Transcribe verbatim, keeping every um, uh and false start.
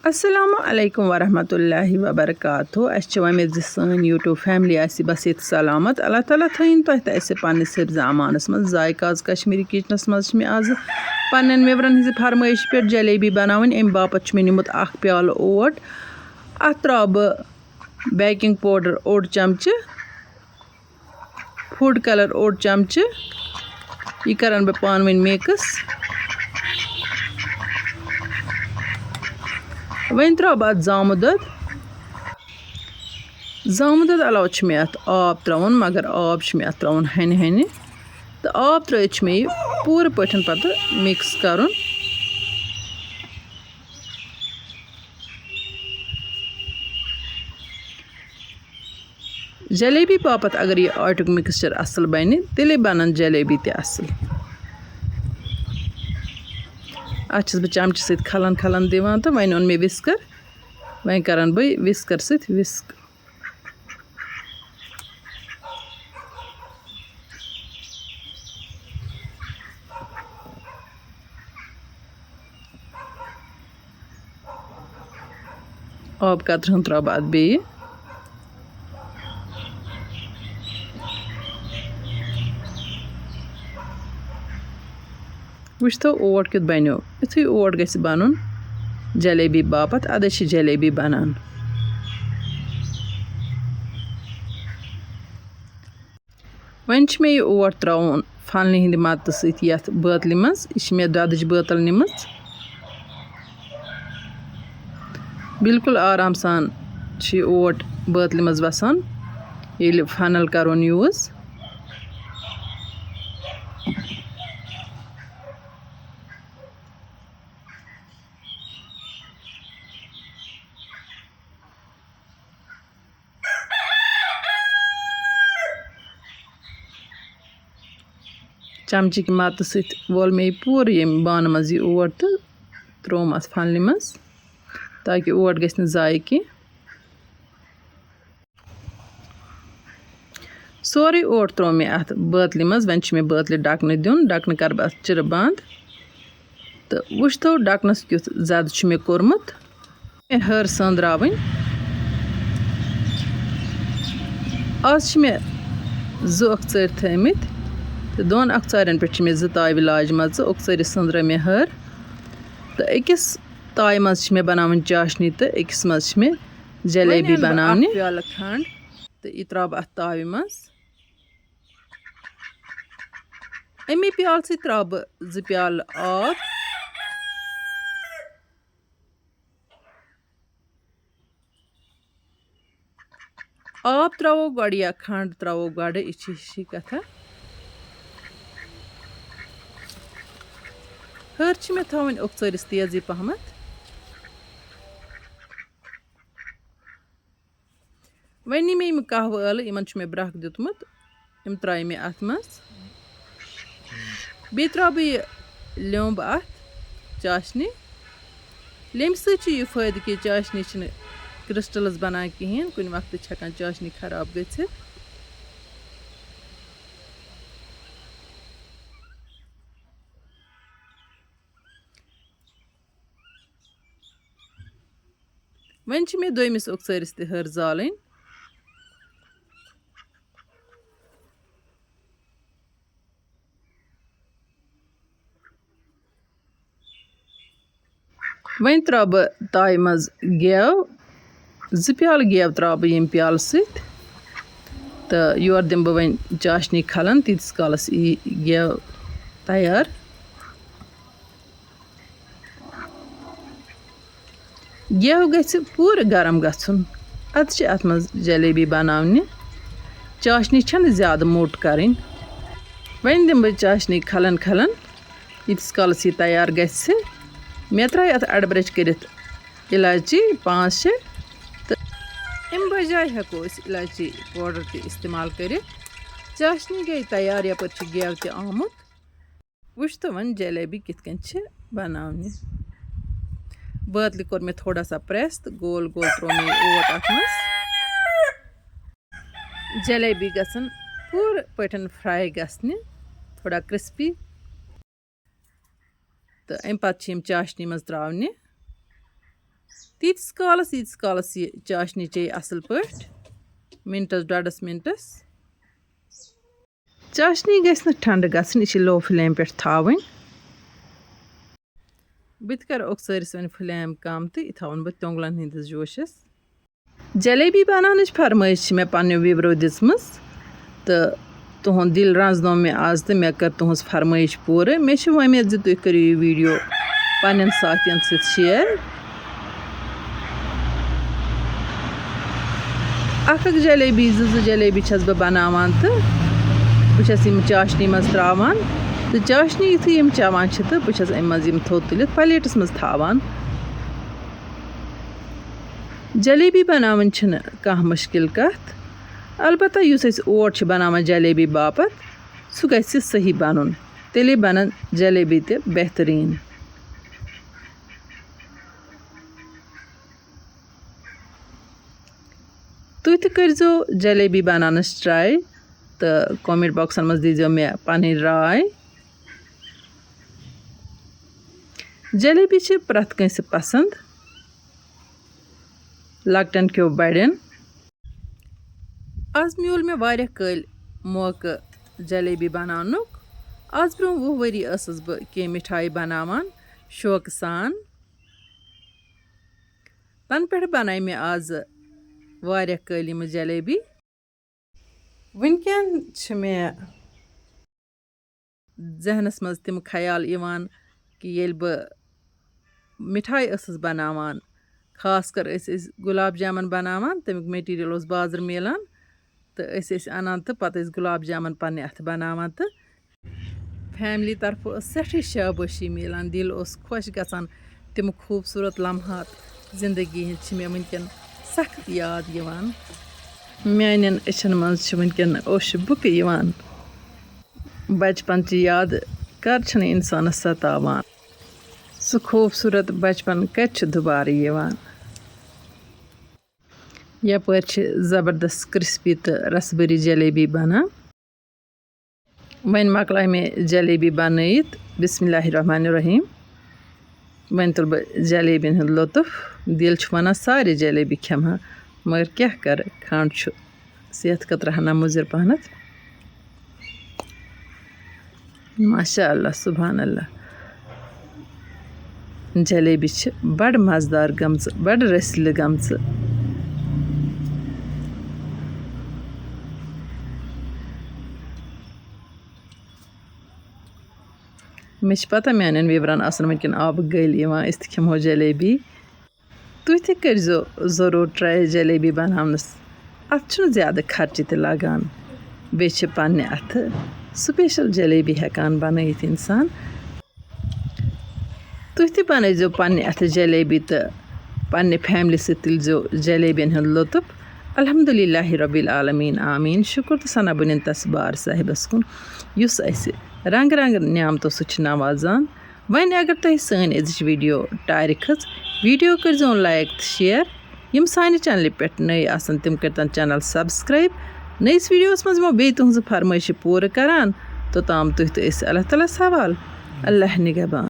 السلام علیکم ورحمۃ اللہ وبرکاتہ۔ اَسہِ چھِ وۄمید زِ سٲنۍ YouTube family آسہِ بس ییٚتہِ سلامت۔ اللہ تعالیٰ تھٲیِن تۄہہِ تہٕ اَسہِ پننِس حفظ امانس منٛز۔ ذائقہ آز کشمیٖری kitchenس منٛز چھِ مےٚ آز پننٮ۪ن viewerن ہٕنٛزِ فرمٲیشہِ پٮ۪ٹھ جلیبی بناوٕنۍ۔ اَمہِ باپتھ چھُ مےٚ نیُمُت اکھ پیالہٕ اوٹ۔ اَتھ ترٛاوٕ بہٕ baking powder اوٚڑ چمچہٕ، food colour اوٚڑ چمچہٕ۔ یہِ کرن بہٕ پانہٕ ؤنۍ mix۔ وۄنۍ ترٛاوٕ بہٕ اَتھ زامُت دۄد۔ زامُت دۄد علاوٕ چھُ مےٚ اَتھ آب ترٛاوُن، مگر آب چھُ مےٚ اَتھ ترٛاوُن ہَنہِ ہَنہِ۔ تہٕ آب ترٛٲوِتھ چھُ مےٚ یہِ پوٗرٕ پٲٹھۍ پَتہٕ mix کرُن۔ جلیبی باپتھ اگر یہِ آٹُک mixture اَصٕل بَنہِ، تیٚلے بَنَن جلیبی تہِ اَصٕل۔ اَتھ چھَس بہٕ چمچہٕ سۭتۍ کھلَن کھلَن دِوان تہٕ وۄنۍ اوٚن مےٚ whisker، وۄنۍ کَرَن بہٕ whisker سۭتۍ whisk۔ آب قطرٕ ہن ترٛاوٕ بہٕ اَتھ بیٚیہِ۔ وٕچھتو اوٹ کیُتھ بنیو۔ یُتھُے اوٹ گژھِ بنُن جلیبی باپتھ، اَدٕ چھِ جلیبی بنان۔ وۄنۍ چھِ مےٚ یہِ اوٹ ترٛاوُن funnelہِ ہِنٛدِ مدتہٕ سۭتۍ یَتھ بٲتلہِ منٛز۔ یہِ چھِ مےٚ دۄدٕچ بٲتل نِمٕژ۔ بالکل آرام سان چھُ یہِ اوٹ بٲتلہِ منٛز وَسان، ییٚلہِ funnel کَرون use۔ چمچہٕ کہِ مدتہٕ سۭتۍ وول مےٚ یہِ پوٗرٕ ییٚمہِ بانہٕ منٛز یہِ اوٹ تہٕ ترٛووُم اَتھ funnelہِ منٛز، تاکہِ اوٹ گژھِ نہٕ ضایع کینٛہہ۔ سورُے اوٹ ترٛوو مےٚ اَتھ بٲتلہِ منٛز۔ وۄنۍ چھُ مےٚ بٲتلہِ ڈَکنہٕ دیُن۔ ڈَکنہٕ کَرٕ بہٕ اَتھ چِرٕ بنٛد۔ تہٕ وٕچھتو ڈَکنَس کیُتھ زَدٕ چھُ مےٚ کوٚرمُت۔ مےٚ ہٲر سٲنٛدراوٕنۍ۔ آز چھِ مےٚ زٕ اوٚکژٲرۍ تھٲومٕتۍ تہٕ دۄن اوٚکژارٮ۪ن پٮ۪ٹھ چھِ مےٚ زٕ تاوِ لاجمَژٕ۔ اوٚکژٲرِس سٲنٛدرٲو مےٚ ہٲر تہٕ أکِس تایہِ منٛز چھِ مےٚ بَناوٕنۍ چاشنی تہٕ أکِس منٛز چھِ مےٚ جلیبی وۄنۍ اَنہٕ بہٕ اَکھ بَناونہِ۔ پیالہٕ کھنٛڈ تہٕ یہِ ترٛاوٕ بہٕ اَتھ تاوِ منٛز۔ اَمی پیالہٕ سۭتۍ ترٛاوٕ بہٕ زٕ پیالہٕ آب۔ آب ترٛاوو گۄڈٕ یا کھنٛڈ ترٛاوو گۄڈٕ، یہِ چھِ ہِشی کَتھا۔ ہَر چھِ مےٚ تھاوٕنۍ اوٚکژٲرِس تیزٕے پَہمَتھ۔ وۄنۍ نی مےٚ یِم قہوٕ ٲلہٕ، یِمَن چھُ مےٚ برٛکھ دیُتمُت، یِم ترٛایہِ مےٚ اَتھ منٛز۔ بیٚیہِ ترٛاوٕ بہٕ یہِ لیوٚمب اَتھ چاشنہِ۔ لیٚمبہِ سۭتۍ چھُ یہِ فٲیدٕ کہِ چاشنہِ چھِنہٕ crystals بَنان کِہیٖنۍ، کُنہِ وقتہٕ چھِ ہٮ۪کان چاشنہِ خراب گٔژھِتھ۔ وۄنۍ چھِ مےٚ دوٚیمِس اوٚکژٲرِس تہِ ہَر زالٕنۍ۔ وۄنۍ ترٛاوٕ بہٕ تایہِ منٛز گٮ۪و، زٕ پیالہٕ گٮ۪و ترٛاوٕ بہٕ ییٚمہِ پیالہٕ سۭتۍ، تہٕ یورٕ دِمہٕ بہٕ وۄنۍ چاشنی کھلَن، تیٖتِس کالَس یی گٮ۪و تیار۔ گٮ۪و گژھِ پوٗرٕ گرم گژھُن، اَدٕ چھِ اَتھ منٛز جلیبی بناونہِ۔ چاشنی چھَنہٕ زیادٕ موٚٹ کَرٕنۍ۔ وۄنۍ دِمہٕ بہٕ چاشنی کھلَن کھلَن، ییٖتِس کالَس یہِ تیار گژھِ۔ مےٚ ترٛایہِ اَتھ اَڑٕ برٛچ کٔرِتھ الایچی پانٛژھ شےٚ، تہٕ اَمہِ بجایہِ ہٮ۪کو أسۍ الایچی powder تہِ استعمال کٔرِتھ۔ چاشنی گٔے تیار، یَپٲرۍ چھُ گٮ۪و تہِ آمُت۔ وٕچھ تہٕ وۄنۍ جلیبی کِتھ کٔنۍ چھِ بناونہِ۔ بٲتلہِ کوٚر مےٚ تھوڑا سا press تہٕ گول گول ترٛوو مےٚ یہِ اوٹ اَتھ منٛز۔ جلیبی گژھن پوٗرٕ پٲٹھۍ fry گژھنہِ، تھوڑا crispy۔ تہٕ اَمہِ پَتہٕ چھِ یِم چاشنی منٛز ترٛاونہِ۔ تیٖتِس کالَس، ییٖتِس کالَس یہِ چاشنی چیٚیہِ اَصٕل پٲٹھۍ، مِنٹَس، ڈۄڈَس مِنٹَس۔ چاشنی گژھِ نہٕ ٹھنٛڈٕ گژھٕنۍ، یہِ چھِ low flame پٮ۪ٹھ تھاوٕنۍ۔ بہٕ تہِ کَرٕ اوٚکسٲرِس وۄنۍ flame کَم تہٕ یہِ تھاوَن بہٕ تیوٚنٛگلَن ہِنٛدِس جوشَس۔ جلیبی بناونٕچ فرمٲیش چھِ مےٚ پننیو viewerو دِژمٕژ تہٕ تُہُنٛد دِل رنٛزنوو مےٚ آز تہٕ مےٚ کٔر تُہٕنٛز فرمٲیش پوٗرٕ۔ مےٚ چھِ وۄمید زِ تُہۍ کٔرِو یہِ video پننٮ۪ن ساتھین سۭتۍ share۔ اکھ اکھ جلیبی، زٕ زٕ جلیبی چھَس بہٕ بناوان تہٕ بہٕ چھَس یِم چاشنی منٛز ترٛاوان تہٕ چاشنی یُتھُے یِم چٮ۪وان چھِ تہٕ بہٕ چھَس اَمہِ منٛز یِم تھوٚد تُلِتھ plateس منٛز تھاوان۔ جلیبی بناوٕنۍ چھِنہٕ کانٛہہ مُشکِل کَتھ، البتہ یُس أسۍ اوٹ چھِ بناوان جلیبی باپتھ، سُہ گژھِ صحیح بنُن، تیٚلے بنن جلیبی تہِ بہتریٖن۔ تُہۍ تہِ کٔرۍزیو جلیبی بناونَس try تہٕ comment boxن منٛز دیٖزیو مےٚ پنٕنۍ راے۔ جلیبی چھِ پرٛٮ۪تھ کٲنٛسہِ پسنٛد، لۄکٹٮ۪ن کیو بڑٮ۪ن۔ آز میوٗل مےٚ واریاہ کٲلۍ موقعہٕ جلیبی بناونُک۔ آز برٛونٛہہ وُہ ؤری ٲسٕس بہٕ کینٛہہ مِٹھایہِ بناوان شوقہٕ سان۔ تَنہٕ پٮ۪ٹھ بنایہِ مےٚ آز واریاہ کٲلۍ یِم جلیبی۔ وٕنکٮ۪ن چھِ مےٚ ذہنَس منٛز تِم خیال یِوان کہِ ییٚلہِ بہٕ مِٹھایہِ ٲسٕس بَناوان، خاص کر ٲسۍ أسۍ گُلاب جامَن بَناوان، تَمیُک material اوس بازرٕ مِلان، تہٕ أسۍ ٲسۍ اَنان تہٕ پَتہٕ ٲسۍ گُلاب جامَن پنٛنہِ اَتھٕ بَناوان، تہٕ family طرفہٕ ٲس سٮ۪ٹھٕے شابٲشی مِلان، دِل اوس خۄش گژھان۔ تِم خوٗبصوٗرت لمحات زِندگی ہِنٛدۍ چھِ مےٚ وٕنکٮ۪ن سخت یاد یِوان۔ میٛانٮ۪ن أچھَن منٛز چھِ وٕنکٮ۪ن اوٚش بُکہٕ یِوان۔ بچپن چہِ یادٕ کر چھِنہٕ اِنسانَس ستاوان؟ سُہ خوٗبصوٗرت بچپن کَتہِ چھُ دُبارٕ یِوان؟ یَپٲرۍ چھِ زبردست crispy تہٕ رسبٔری جلیبی بنان۔ وۄنۍ مۄکلایہِ مےٚ جلیبی بنٲیِتھ۔ بسم اللہ الرحمن الرحیم۔ وۄنۍ تُلہٕ بہٕ جلیبین ہُنٛد لطف۔ دِل چھُ وَنان سارے جلیبی کھٮ۪مہٕ ہا، مگر کیٛاہ کَرٕ، کھنٛڈ چھُ صحت خٲطرٕ ہنا مُضِر پہنتھ۔ ماشاء اللہ، سبحان اللہ۔ جلیبی چھِ بڑٕ مزٕدار گٔمژٕ، بڑٕ رٔسلہِ گٔمژٕ۔ مےٚ چھِ پتہ میٛانٮ۪ن viewerن آسَن وٕنکٮ۪ن آبہٕ گٔلۍ یِوان، أسۍ تہِ کھٮ۪مہو جلیبی۔ تُہۍ تہِ کٔرۍزیو ضروٗر try جلیبی بناونَس۔ اَتھ چھُنہٕ زیادٕ خرچہٕ تہِ لگان۔ بیٚیہِ چھِ پنٛنہِ اَتھٕ special جلیبی ہٮ۪کان بنٲیِتھ اِنسان۔ تُہۍ تہِ بنٲیزیو پنٛنہِ اَتھٕ جلیبی تہٕ پنٛنہِ family سۭتۍ تُلزیو جلیبین ہُنٛد لطف۔ الحمدللہ رب العالمین، آمین۔ شُکُر تہٕ ثنا بنٮ۪ن تس بار صاحبس کُن، یُس اَسہِ رنٛگ رنٛگ نعمتو سۭتۍ چھُ نوازان۔ وۄنۍ اگر تۄہہِ سٲنۍ أزِچ video ٹارِ کھٔژ، video کٔرۍزیون like تہٕ share۔ یِم سانہِ channelہِ پٮ۪ٹھ نٔے آسَن، تِم کٔرۍتَن channel subscribe۔ نٔیِس videoس منٛز یِمو بیٚیہِ تُہٕنٛزٕ فرمٲیشہِ پوٗرٕ کران۔ توٚتام تُہۍ تہٕ أسۍ اللہ تعالیٰ ہَس حوال۔ اللہ نگہبان۔